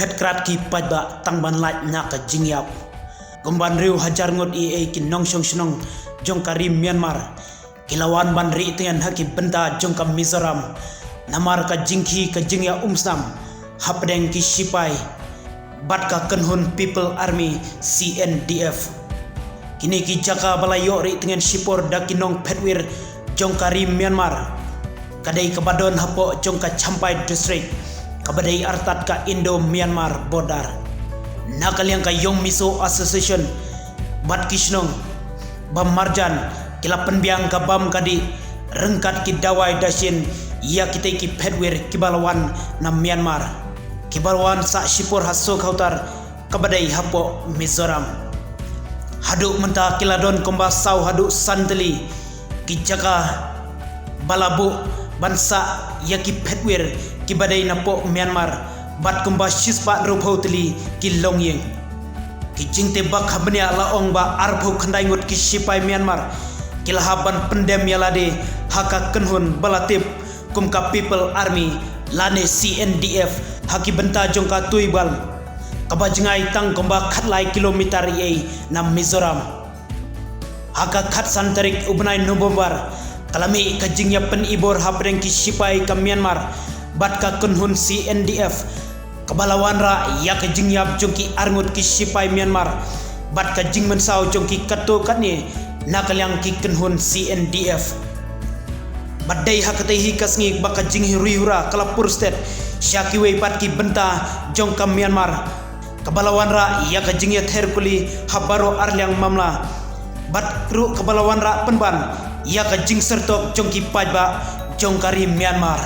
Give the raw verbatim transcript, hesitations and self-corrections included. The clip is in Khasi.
Phet krat ki paidbah tang ban lait na ka jingïap. Kumban riew hajar ngut i ei ki nongshong shnong jong ka ri Myanmar ki la wan ban ri tngen ha ki bynta jong ka Mizoram namar ka jingkhih ka jingïa umsnam hapdeng ki sipai bad ka kynhun People Army C N D F. Kine ki jaka ba la ïoh ri tngen shipor da ki nongphetwir jong ka ri Myanmar ka dei kaba don hapoh jong ka Champhai District kaba dei artat ka Indo-Myanmar border. Na ka liang ka Young Mizo Association bad ki shnong ba marjan ki la pynbiang ka bam ka dih ryngkat ki dawai dashin ïa kitei ki phetwir kiba la wan na Myanmar, kiba la wan sah shipor ha Sokhawtar kaba dei hapoh Mizoram. Haduh mynta ki la don kumba saw haduh san tylli ki jaka ba la buh ban sah ïa ki phetwir kiba dei napoh Myanmar bad kumba shispah hynriewphew tylli ki longïing. Ki jingtip bak ha bniah la ong ba arphew khyndai ngut ki sipai Myanmar ki la hap ban pyndem ïa lade ha ka kynhun ba la tip kum ka People Army lane C N D F ha ki bynta jong ka Tuibal, kaba jngai tang kumba khatlai kilometer i ei na Mizoram. Ha ka khatsan tarik u bnai November ka la mih ka jingïapynibor hapdeng ki sipai ka Myanmar bad ka kynhun C N D F, kaba la wanrah ïa ka jingïap jong ki arngut ki sipai Myanmar bad ka jingmynsaw jong ki katto katne na ka liang ki kynhun C N D F. Bad dei ha katei hi ka sngi ba ka jinghiruihura ka la pur stet sha kiwei pat ki bynta jong ka Myanmar, kaba la wanrah ïa ka jingïather kuli ha baroh arliang mamla bad ruh kaba la wanrah pynban ïa ka jingsyrtok jong ki paidbah jong ka ri Myanmar.